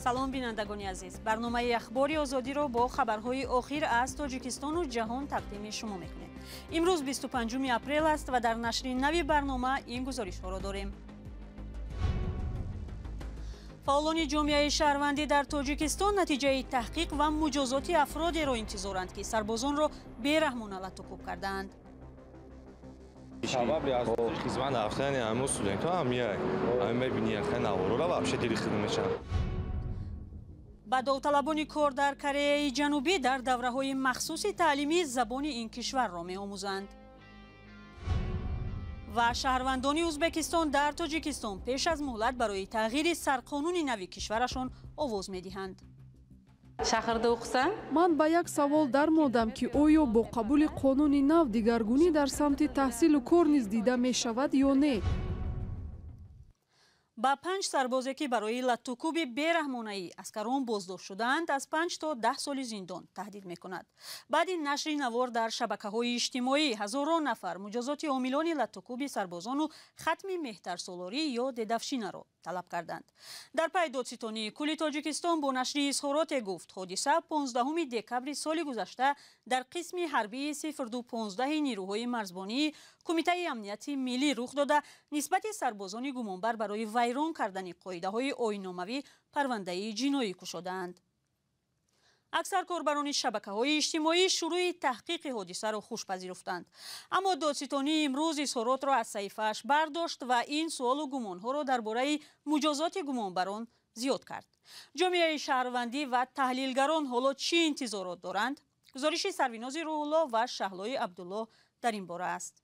Салом, бинандагони азиз. Барномаи Ахбори Озодиро бо хабарҳои охир аз Тоҷикистону ҷаҳон тақдими шумо мекунем. Имрӯз 25 апрел аст ва дар нашри нави барнома ин гузоришҳоро дорем. Фаъолони ҷомеаи шаҳрвандӣ дар Тоҷикистон натиҷаи таҳқиқ ва муҷозоти афродеро интизоранд, ки сарбозонро бераҳмона латтукӯб кардаанд. Сабаби аз хизмат нарафтани ҳамун студентҳо ҳам як ҳамин мебинӣ, наворора вообще дили хидм мешавад. Ба довталабони кор дар Кореяи Ҷанубӣ дар давраҳои махсуси таълимӣ забони ин кишварро меомӯзанд. Ва шаҳрвандони Ӯзбекистон дар Тоҷикистон пеш аз муҳлат барои тағйири сарқонуни нави кишварашон овоз медиҳанд. Ман ба як савол дармондам, ки оё бо қабули қонуни нав дигаргунӣ дар самти таҳсилу кор низ дида мешавад ё не. Ба 5 сарбозе, ки барои латтукӯби бераҳмонаи аскарон боздошт шудаанд, аз 5 то 10 соли зиндон таҳдид мекунад. Баъди нашри навор дар шабакаҳои иҷтимоӣ ҳазорон нафар муҷозоти омилони латтукӯби сарбозону хатми меҳтарсолорӣ ё дедовщина ро талаб карданд. Дар пай додситонии кулли Тоҷикистон бо нашри изҳороте гуфт, ҳодиса 15 декабри соли гузашта дар қисми ҳарбии 0215 нирӯҳои марзбонии Кумитаи амнияти миллӣ рух дода, нисбати сарбозони гумонбар барои вайрон кардани қоидаҳои оинномавӣ парвандаи ҷиноӣ кушодаанд. Аксар корбарони шабакаҳои иҷтимоӣ шурӯи таҳқиқи ҳодисаро хуш пазируфтанд, аммо додситонӣ имрӯз изҳоротро аз саҳифааш бардошт ва ин суолу гумонҳоро дар бораи муҷозоти гумонбарон зиёд кард. Ҷомеаи шаҳрвандӣ ва таҳлилгарон ҳоло чӣ интизорот доранд? Гузориши Сарвинози Рӯҳулло ва Шаҳлои Абдуллоҳ дар ин бора аст.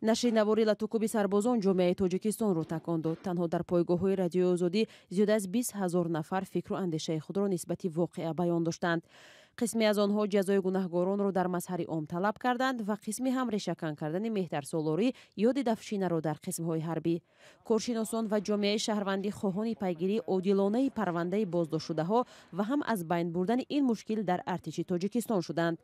Нашри навори латукӯби сарбозон ҷомеаи Тоҷикистонро такон дод. Танҳо дар пойгоҳҳои Радиои Озодӣ зиёда аз 20 000 нафар фикру андешаи худро нисбати воқеа баён доштанд. Қисме аз онҳо ҷазои гунаҳгоронро дар мазҳари ом талаб карданд ва қисме ҳам решакан кардани меҳтарсолорӣ ё дедовщина ро дар қисмҳои ҳарбӣ. Коршиносон ва ҷомеаи шаҳрвандӣ хоҳони пайгирии одилонаи парвандаи боздоштшудаҳо ва ҳам аз байн бурдани ин мушкил дар артиши Тоҷикистон шуданд.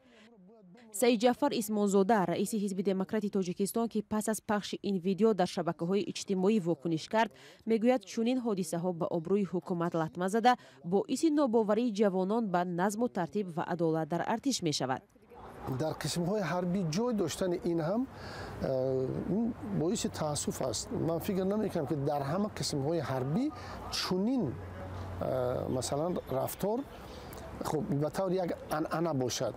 Саидҷафар Исмонзода, раиси Ҳизби Демократи Тоҷикистон, ки пас аз пахши ин видео дар шабакаҳои иҷтимоӣ вокуниш кард, мегӯяд, чунин ҳодисаҳо ба обрӯи ҳукумат латма зада, боиси нобоварии ҷавонон ба назму тартиб ва адолат дар артиш мешавад. Дар қисмҳои ҳарбӣ ҷой доштани ин ҳам боиси таассуф аст. Ман фикр намекунам, ки дар ҳама қисмҳои ҳарбӣ чунин масалан рафтор хуб ба таври як анъана бошад.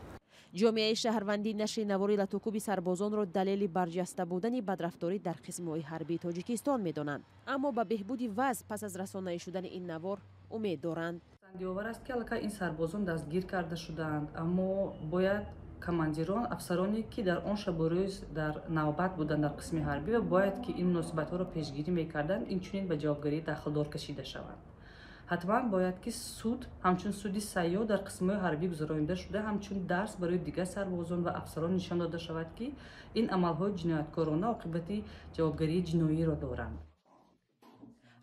Ҷомеаи шаҳрвандӣ нашри навори латукӯби сарбозонро далели барҷаста будани бадрафторӣ дар қисмҳои ҳарбии Тоҷикистон медонанд, аммо ба беҳбуди вазъ пас аз расонаӣ шудани ин навор умед доранд. Ёдовар аст, ки аллакай ин сарбозон дастгир карда шудаанд, аммо бояд командирон, афсароне, ки дар он шабу рӯз дар навбат буданд дар қисми ҳарбӣ ва бояд ки ин муносибатҳоро пешгирӣ мекарданд, инчунин ба ҷавобгарии дахлдор кашида шаванд. Ҳатман бояд, ки суд ҳамчун суди сайёр дар қисмҳои ҳарбӣ гузаронида шуда, ҳамчун дарс барои дигар сарбозон ва афсарон нишон дода шавад, ки ин амалҳои ҷинояткорона оқибати ҷавобгарии ҷиноиро доранд.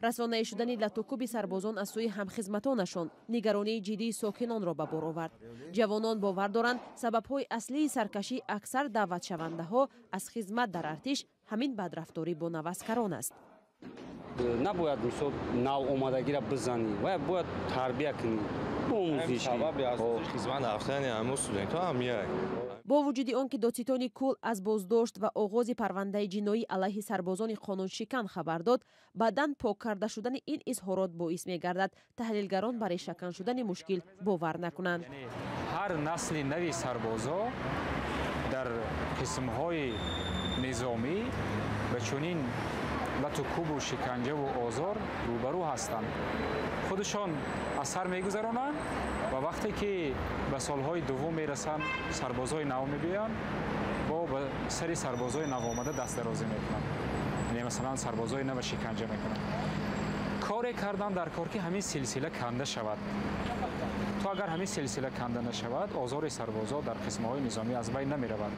Расонаӣ шудани латукӯби сарбозон аз сӯи ҳамхизматонашон нигаронии ҷиддии сокинонро ба бор овард. Ҷавонон бовар доранд, сабабҳои аслии саркашии аксар даъватшавандаҳо аз хизмат дар артиш ҳамин бадрафторӣ бо наваскарон аст. Набояд, мисол, навомадагиро бизанӣ ва бояд тарбия кунӣ. Сабаби аз хизмат нарафтани ҳамун студентҳо ҳам як. Бо вуҷуди он ки додситони кул аз боздошт ва оғози парвандаи ҷиноӣ алайҳи сарбозони қонуншикан хабар дод, баъдан пок карда шудани ин изҳорот боис мегардад, таҳлилгарон ба решакан шудани мушкил бовар накунанд. Ҳар насли нави сарбозо дар қисмҳои низомӣ ба чунин лату кӯбу шиканҷаву озор рӯбарӯ ҳастанд, худашон аз сар мегузаронанд ва вақте ки ба солҳои дуввум мерасанд, сарбозои нав мебиёянд, бо ба сари сарбозои навомада дастдарозӣ мекунанд, яъне масалан сарбозои нава шиканҷа мекунанд. Коре кардан дар кор, ки ҳамин силсила канда шавад. То агар ҳамин силсила канда нашавад, озори сарбозо дар қисмҳои низомӣ аз байн намеравад.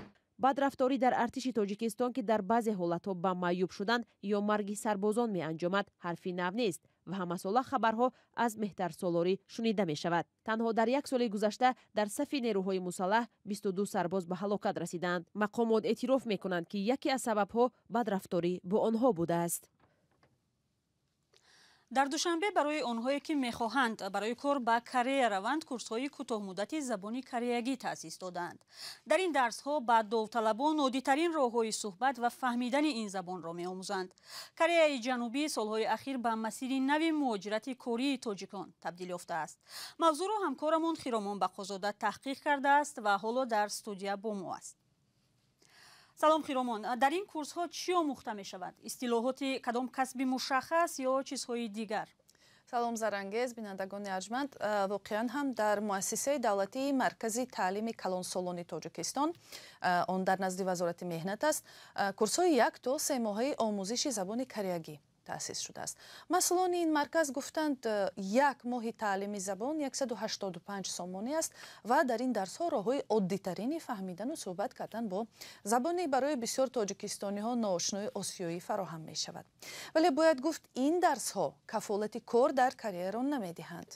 Бадрафторӣ дар артиши Тоҷикистон, ки дар баъзе ҳолатҳо ба маъюб шудан ё марги сарбозон меанҷомад, ҳарфи нав нест ва ҳамасола хабарҳо аз меҳтарсолорӣ шунида мешавад. Танҳо дар як соли гузашта дар сафи нерӯҳои мусаллаҳ 22 сарбоз ба ҳалокат расидаанд. Мақомот эътироф мекунанд, ки яке аз сабабҳо бадрафторӣ бо онҳо будааст. Дар Душанбе барои онҳое, ки мехоҳанд барои кор ба Корея раванд, курсҳои кӯтоҳмуддати забони кореягӣ таъсис додаанд. Дар ин дарсҳо ба довталабон оддитарин роҳҳои суҳбат ва фаҳмидани ин забонро меомӯзанд. Кореяи Ҷанубӣ солҳои ахир ба масири нави муҳоҷирати кории тоҷикон табдил ёфтааст. Мавзӯъро ҳамкорамон Хиромон Бақозода таҳқиқ кардааст ва ҳоло дар студия бо мо аст. Салом, Хиромон. Дар ин курсҳо чӣ омӯхта мешавад? Истилоҳоти кадом касби мушаххас ё чизҳои дигар? Салом, Зарангез, бинандагони арҷманд. Воқеан ҳам, дар муассисаи давлатии Маркази таълими калонсолони Тоҷикистон, он дар назди Вазорати меҳнат аст, курсҳои 1 то 3 моҳаи омӯзиши забони кореягӣ таъсис шудааст. Масъулони ин марказ гуфтанд, як моҳи таълими забон 185 сомонӣ аст ва дар ин дарсҳо роҳҳои оддитарини фаҳмидану суҳбат кардан бо забони барои бисёр тоҷикистониҳо ноошнои осиёӣ фароҳам мешавад. Вале бояд гуфт, ин дарсҳо кафолати кор дар Кореяро намедиҳанд.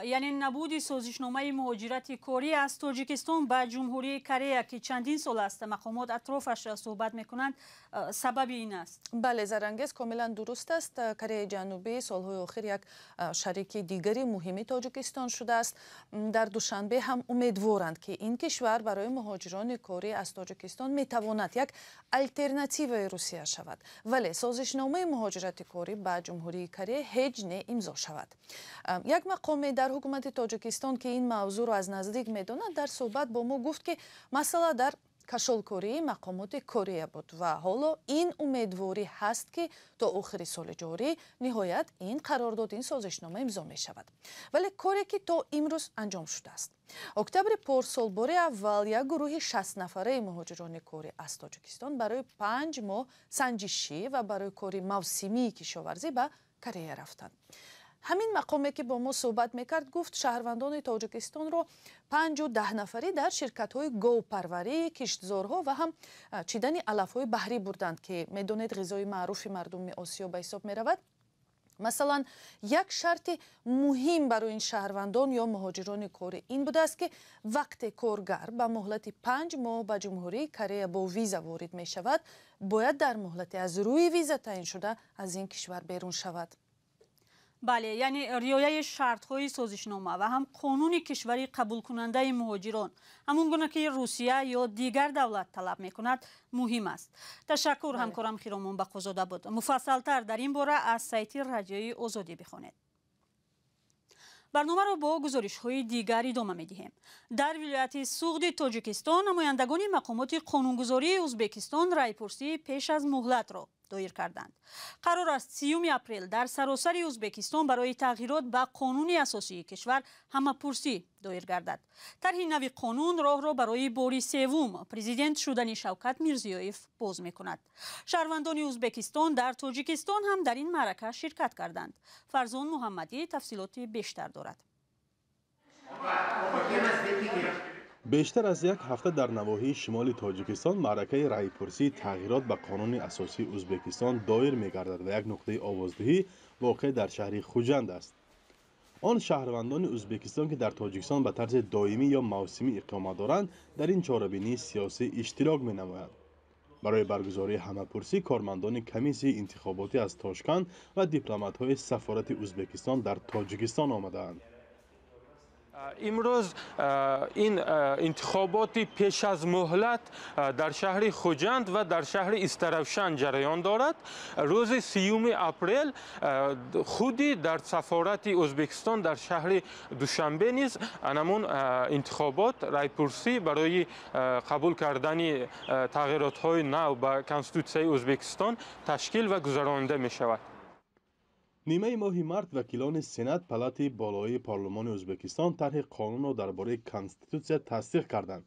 Яъне набуди созишномаи муҳоҷирати корӣ аз Тоҷикистон ба Ҷумҳурии Корея, ки чандин сол аст мақомот атрофаш суҳбат мекунанд, сабаби ин аст? Бале, Зарангез, комилан дуруст аст. Кореяи Ҷанубӣ солҳои охир як шарики дигари муҳими Тоҷикистон шудааст. Дар Душанбе ҳам умедворанд, ки ин кишвар барои муҳоҷирони корӣ аз Тоҷикистон метавонад як алтернативаи Русия шавад, вале созишномаи муҳоҷирати корӣ ба Ҷумҳурии Корея ҳеҷ не имзо шавад. Як мақоме дар ҳукумати Тоҷикистон, ки ин мавзӯъро аз наздик медонад, дар суҳбат бо мо гуфт, ки масъала дар кашолкории мақомоти Корея буд ва ҳоло ин умедворӣ ҳаст, ки то охири соли ҷорӣ ниҳоят ин қарордод, ин созишнома имзо мешавад. Вале коре ки то имрӯз анҷом шудааст: октябри порсол бори аввал як гурӯҳи 60 нафараи муҳоҷирони корӣ аз Тоҷикистон барои 5 моҳ санҷишӣ ва барои кори мавсимии кишоварзӣ ба Корея рафтанд. Ҳамин мақоме, ки бо мо суҳбат мекард, гуфт, шаҳрвандони Тоҷикистонро 5-у 10 нафарӣ дар ширкатҳои говпарварӣ, киштзорҳо ва ҳам чидани алафҳои баҳрӣ бурданд, ки медонед, ғизои маъруфи мардуми Осиё ба ҳисоб меравад. Масалан, як шарти муҳим барои ин шаҳрвандон ё муҳоҷирони корӣ ин будааст, ки вақте коргар ба муҳлати 5 моҳ ба Ҷумҳурии Корея бо виза ворид мешавад, бояд дар муҳлати аз рӯи виза таъин шуда аз ин кишвар берун шавад. Бале, яъне риояи шартҳои созишнома ва ҳам қонуни кишвари қабулкунандаи муҳоҷирон, ҳамон гуна ки Русия ё дигар давлат талаб мекунад, муҳим аст. Ташаккур, ҳамкорам Хиромон Бақозода буд. Муфассалтар дар ин бора аз сайти Радиои Озодӣ бихонед. Барномаро бо гузоришҳои дигар идома медиҳем. Дар вилояти Суғди Тоҷикистон намояндагони мақомоти қонунгузории Ӯзбекистон райпурсии пеш аз муҳлатро доир карданд. Қарор аст, 30 апрел дар саросари Ӯзбекистон барои тағйирот ба қонуни асосии кишвар ҳамапурсӣ доир гардад. Тарҳи нави қонун роҳро барои бори севум президент шудани Шавкат Мирзиёев боз мекунад. Шаҳрвандони Ӯзбекистон дар Тоҷикистон ҳам дар ин маърака ширкат карданд. Фарзон Муҳаммадӣ тафсилоти бештар дорад. Бештар аз як ҳафта дар навоҳии шимоли Тоҷикистон маъракаи раъйпурсии тағйирот ба қонуни асосии Ӯзбекистон доир мегардад ва як нуқтаи овоздиҳӣ воқеъ дар шаҳри Хуҷанд аст. Он шаҳрвандони Ӯзбекистон, ки дар Тоҷикистон ба тарзи доимӣ ё мавсимӣ иқомат доранд, дар ин чорабинии сиёсӣ иштирок менамоянд. Барои баргузории ҳамапурсӣ кормандони комиссияи интихоботӣ аз Тошканд ва дипломатҳои сафорати Ӯзбекистон дар Тоҷикистон омадаанд. Имрӯз ин интихоботи пеш аз муҳлат дар шаҳри Хуҷанд ва дар шаҳри Истаравшан ҷараён дорад. Рӯзи 30 апрел худи дар сафорати Ӯзбекистон дар шаҳри Душанбе низ анамун интихобот, райпурсӣ барои қабул кардани тағйиротҳои нав ба Конститутсияи Ӯзбекистон ташкил ва гузаронида мешавад. Нимаи моҳи март вакилони Сенат, палатаи болоии парлумони Ӯзбекистон, тарҳи қонунро дар бораи конститутсия тасдиқ карданд.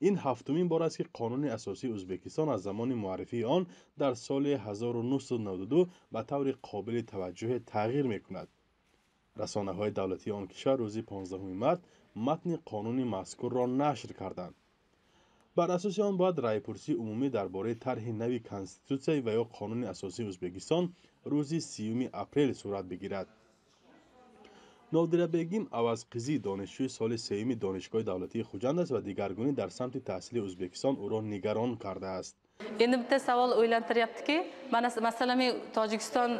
Ин ҳафтумин бор аст, ки қонуни асосии Ӯзбекистон аз замони муаррифии он дар соли 1992 ба таври қобили таваҷҷӯҳе тағйир мекунад. Расонаҳои давлатии он кишвар рӯзи 15 март матни қонуни мазкурро нашр карданд. Бар асоси он бояд раъйпурсии умумӣ дар бораи тарҳи нави конститутсия ва ё қонуни асосии Ӯзбекистон рӯзи 30 апрел сурат бигирад. Нодирабегим Авазқизӣ донишҷӯи соли сеюми Донишгоҳи давлатии Хуҷанд аст ва дигаргунӣ дар самти таҳсили Ӯзбекистон ӯро нигарон кардааст. Endi bitta savol o'ylantiryaptiki, mana, masalan, men Tojikiston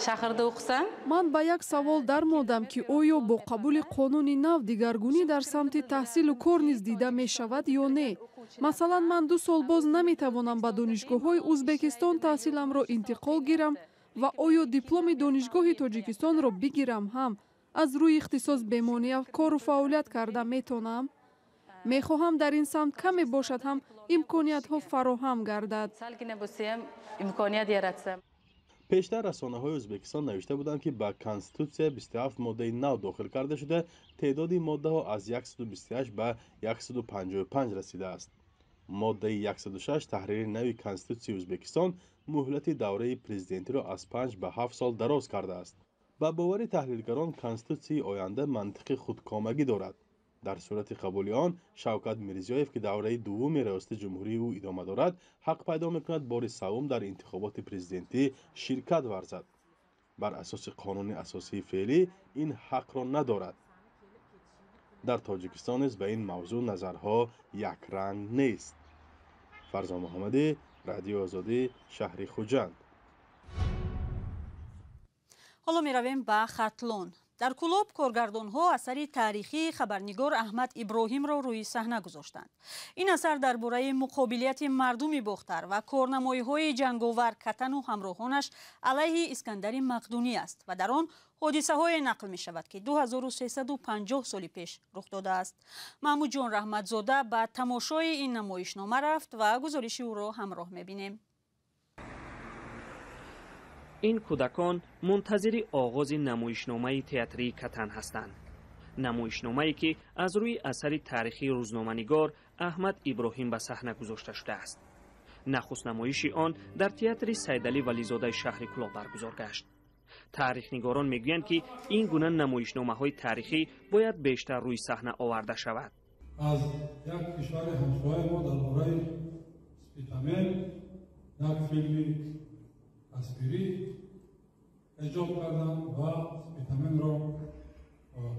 shahrida o'qisam. Ман ба як савол дармондам, ки оё бо қабули қонуни нав дигаргунӣ дар самти таҳсилу кор низ дида мешавад ё не. Масалан, ман 2 сол боз наметавонам ба донишгоҳҳои Ӯзбекистон таҳсиламро интиқол гирам ва оё дипломи донишгоҳи Тоҷикистонро бигирам ҳам, аз рӯи ихтисос бемонеа кору фаъолият карда метонам? Мехоҳам, дар ин самт каме бошад ҳам имкониятҳо фароҳам гардад. Salgina bo'lsa ham imkoniyat yaratsam. Пештар расонаҳои Ӯзбекистон навишта буданд, ки ба конститутсия 27 моддаи нав дохил карда шуда, теъдоди моддаҳо аз 128 ба 155 расидааст. Моддаи 106 таҳрири нави Конститутсияи Ӯзбекистон муҳлати давраи президентиро аз 5 ба 7 сол дароз кардааст. Ба бовари таҳлилгарон, конститутсияи оянда мантиқи худкомагӣ дорад. Дар сурати қабули он, Шавкат Мирзиёев, ки давраи дуввуми риёсати ҷумҳурии ӯ идома дорад, ҳақ пайдо мекунад бори саввум дар интихоботи президентӣ ширкат варзад. Бар асоси қонуни асосии феълӣ ин ҳақро надорад. Дар Тоҷикистон низ ба ин мавзӯъ назарҳо якранг нест. Фарзон Муҳаммадӣ, Радиои Озодӣ, шаҳри Хуҷанд. Ҳоло меравем ба Хатлон. Дар Кӯлоб коргардонҳо асари таърихии хабарнигор Аҳмад Иброҳимро рӯи саҳна гузоштанд. Ин асар дар бораи муқобилияти мардуми Бохтар ва корнамоиҳои ҷанговар Катану ҳамроҳонаш алайҳи Искандари Мақдунӣ аст ва дар он ҳодисаҳое нақл мешавад, ки 2350 соли пеш рух додааст. Маҳмудҷон Раҳматзода ба тамошои ин намоишнома рафт ва гузориши ӯро ҳамроҳ мебинем. Ин кӯдакон мунтазири оғози намоишномаи театрии Катан ҳастанд, намоишномае ки аз рӯи асари таърихии рӯзноманигор Аҳмад Иброҳим ба саҳна гузошта шудааст. Нахуст намоиши он дар театри Сайдалӣ Вализодаи шаҳри Кӯлоб баргузор гашт. Таърихнигорон мегӯянд, ки ин гуна намоишномаҳои таърихӣ бояд бештар рӯи саҳна оварда шавад. Аз як кишвари ҳамсояи мо дар бораи Спитамен як филми тасвирӣ эҷод карданд ва Спитаменро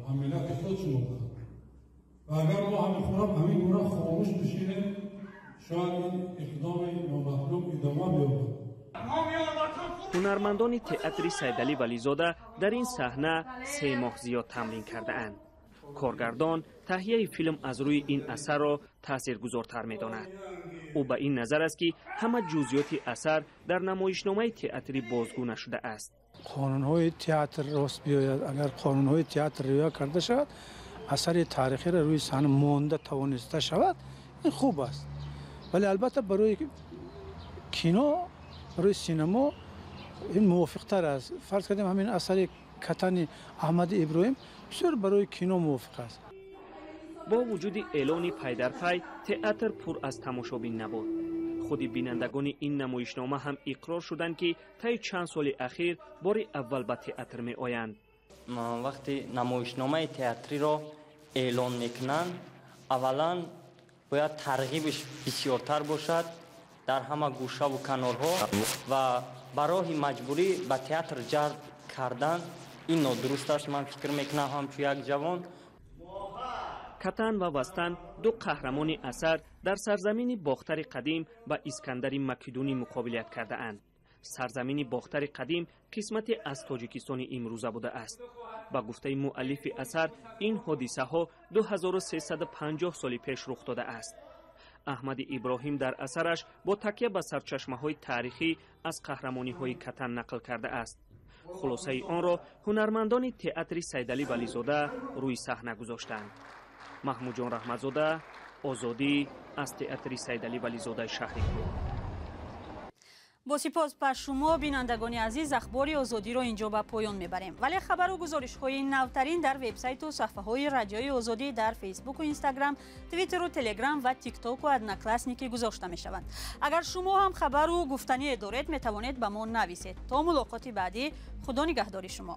ҳаммиллати худ шуморданд. Ва агар мо ҳамин гуна хомӯш бишинем, шояд ин иқдоми номатлуб идома биёбад. Ҳунармандони театри Сайдалӣ Вализода дар ин саҳна 3 моҳ зиёд тамрин кардаанд. Коргардон таҳияи филм аз рӯи ин асарро таъсиргузортар медонад. Ӯ ба ин назар аст, ки ҳама ҷузъиёти асар дар намоишномаи театрӣ бозгӯ нашудааст. Қонунҳои театр рост биёяд, агар қонунҳои театр риоя карда шавад, асари таърихиро рӯи саҳна монда тавониста шавад, ин хуб аст. Вале албатта, барои кино, барои синемо ин мувофиқтар аст. Фарз кардем, ҳамин асари Катани Аҳмади Иброҳим бисёр барои кино мувофиқ аст. Бо вуҷуди эълони пайдарпай, театр пур аз тамошобин набуд. Худи бинандагони ин намоишнома ҳам иқрор шуданд, ки таи чанд соли ахир бори аввал ба театр меоянд. Вақте намоишномаи театриро эълон мекунанд, аввалан бояд тарғибаш бисёртар бошад дар ҳама гӯшаву канорҳо ва ба роҳи маҷбурӣ ба театр ҷалб кардан, ин нодуруст аст, ман фикр мекунам, ҳамчун як ҷавон. Катан ва Вастан, ду қаҳрамони асар, дар сарзамини Бохтари қадим ба Искандари Македунӣ муқобилият кардаанд. Сарзамини Бохтари қадим қисмате аз Тоҷикистони имрӯза будааст. Ба гуфтаи муаллифи асар, ин ҳодисаҳо 2350 соли пеш рух додааст. Аҳмади Иброҳим дар асараш бо такя ба сарчашмаҳои таърихӣ аз қаҳрамониҳои Катан нақл кардааст. Хулосаи онро ҳунармандони театри Сайдалӣ Вализода рӯи саҳна гузоштанд. Маҳмудҷон Раҳматзода, Озодӣ, аз театри Сайдалӣ Вализодаи шаҳри Кӯлоб. Бо сипос ба шумо, бинандагони азиз. Ахбори Озодиро инҷо ба поён мебарем, вале хабару гузоришҳои навтарин дар вебсайту саҳфаҳои Радиои Озодӣ дар Фейсбуку Инстаграм, Твиттеру Телеграм ва Тиктоку Одноклассники гузошта мешаванд. Агар шумо ҳам хабару гуфтание доред, метавонед ба мо нависед. То мулоқоти баъдӣ, Худо нигаҳдори шумо.